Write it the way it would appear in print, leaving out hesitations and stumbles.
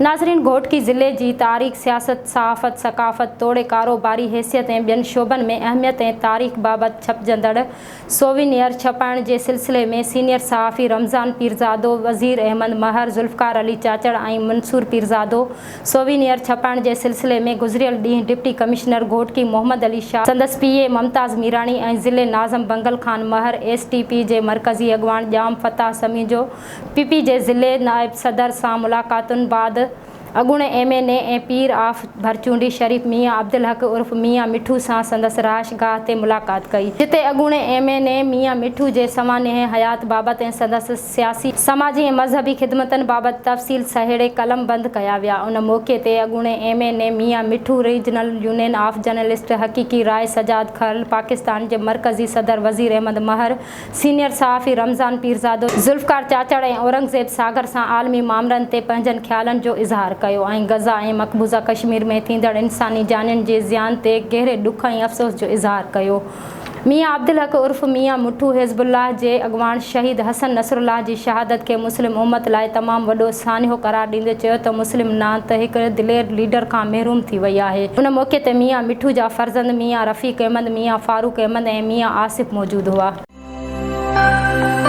ناظرين گهوٽڪي ضلعي جي تاريخ، سياست، صحافت، ثقافت توڙي ڪاروباري حيثيت ۽ ٻين شعبن ۾ اهميت ۽ تاريخ بابت ڇپجندڙ سووينيئر ڇپائڻ جي سلسلي ۾ سينيئر صحافي رمضان پيرزادو، وزير احمد مهر، ذوالفقار علي چاچڙ ۽ منصور پيرزادو سووينيئر ڇپائڻ جي سلسلي ۾ گذريل ڏينهن ڊپٽي ڪمشنر گهوٽڪي محمد علي شاهه، سندس پي اي ممتاز ميراڻي ۽ ضلعي ناظم Bangal Khan Mahar, S T P جي مرڪزي اڳواڻ ڄام فتاح سميجو، پي پي جي ضلعي نائب صدر سان ملاقاتن بعد اڳوڻي M N A ۽ Pir of Bharchundi Sharif Mian Abdul Haq عرف ميان مٺو سان سندس رهائشگاهه تي ملاقات ڪئي، جتي اڳوڻي M N A Mian Mithu جي سوانح حيات بابت ۽ سندس سياسي، سماجي ۽ مذهبي خدمتن بابت تفصيل سهيڙي قلم بند ڪيا ويا. ان موقعي تي اڳوڻي M N A Mian Mithu regional union of journalist حقيقي راء سجاد کرل، پاڪستان جي مرڪزي صدر وزير احمد مهر، سينيئر صحافي رمضان پيرزادو، ذوالفقار چاچڙ ۽ اورنگزيب ساگر سان عالمي مامرن تي پنهنجن خيالن جو اظهار ڪيو ۽ غزه ۽ مقبوضه ڪشمير ۾ ٿيندڙ انساني جانين جي زيان تي گهري ڏک ۽ افسوس جو اظهار ڪيو. ميان عبدالحق عرف ميان مٺو حزب الله جي اڳواڻ شهيد حسن نصرالله جي شهادت کي مسلم امت لاء تمام وڏو سانحو قرار ڏيندي چيو ته مسلم نان ته هڪ دلير ليڊر کان محروم ٿي وئي آهي. ان موقعي تي ميان مٺو جا فرزند ميان رفيق احمد، ميان فاروق احمد ۽ ميان آصف موجود هئا.